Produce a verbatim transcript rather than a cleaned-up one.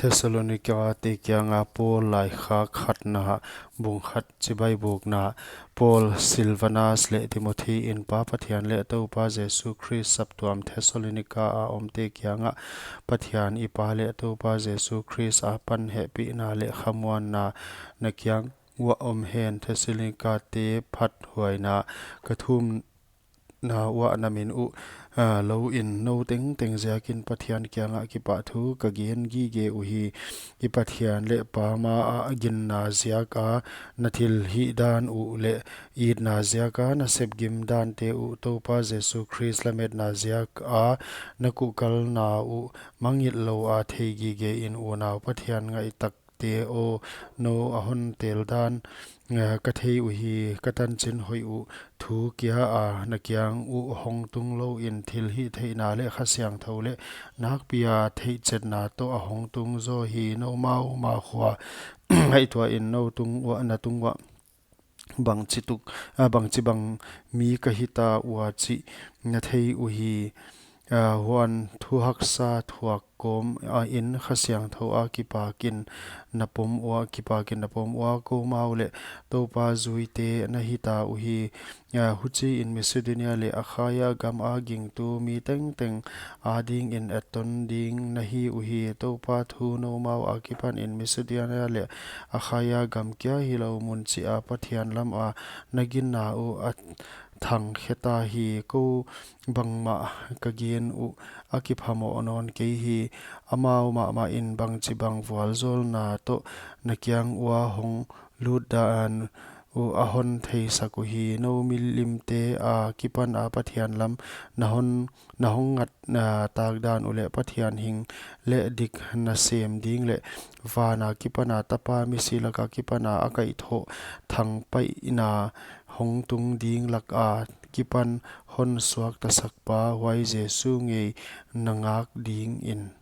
Thessalonika te kianga Paul laikhak khatna, bung khat chibai bukna. Paul, Silvanas leh Timothi in Pa Pathian leh Toupa Jesu Khrist saptuam Thessalonika a omte kiangah, Pathian i Pa leh Toupa Jesu Khrist apan hehpihna leh khamuanna na kiang uah om hen. Thessalonika te phathuaina ka thum na uah na min uh, ah, lou in nou tengteng ziakin Pathian kiangah kipahthu ka gen gige uhi. I Pathian leh Pa ma ah ginna ziak a na thilhih dan uh leh itna ziak a na sepgim dante uh, Toupa Jesu Khrist lametna ziak a na kuhkalna uh mangngilh lou a thei gige in unau Pathian ngaihtak te aw, nou a hon tel dan, eh, ka thei uhi. Ka tanchin hoih uh thu kia a na kiang uh hong tung lou in thilhihtheihna leh Kha Siangthou leh nakpi a theihchetna toh a hong tung zaw hi. Noumau ma khua ngaihtuah in nou tung uah, na tung uah bangchituk, ah, bangchibang mi ka hita ua chih na thei uhi. Ah, huan thu haksa thuak kawm, ah, in Kha Siangthou a kipakin na pom ua, kipakin na pom ua, koumau leh Toupa zuite na hita uhi. Ah, huchiin Macedonia leh Akhaia gam a gingtu mi tengteng adingin etton ding na hi uhi. Toupa thu noumau akipanin Macedonia leh Akhaia gam kia hilou mun chih a Pathian lam a na ginna uh a thangkheta hi. Kou bangmah ka gen uh a kiphamoh nawn kei hi. Amau mahmah in bangchibang vualzawlna toh na kiang ua hong lut dan uh a hon theisak uhi. Nou milimte akipan a Pathian lam na hon, na hong ngat, ah, tak dan uh leh Pathian hing leh dik na sem ding leh van akipan a Tapa misi lak akipan a a kaihthoh thangpaihna hong tung ding lak a kipan hon suaktasak pa, huai Jesu ngei na ngak dingin.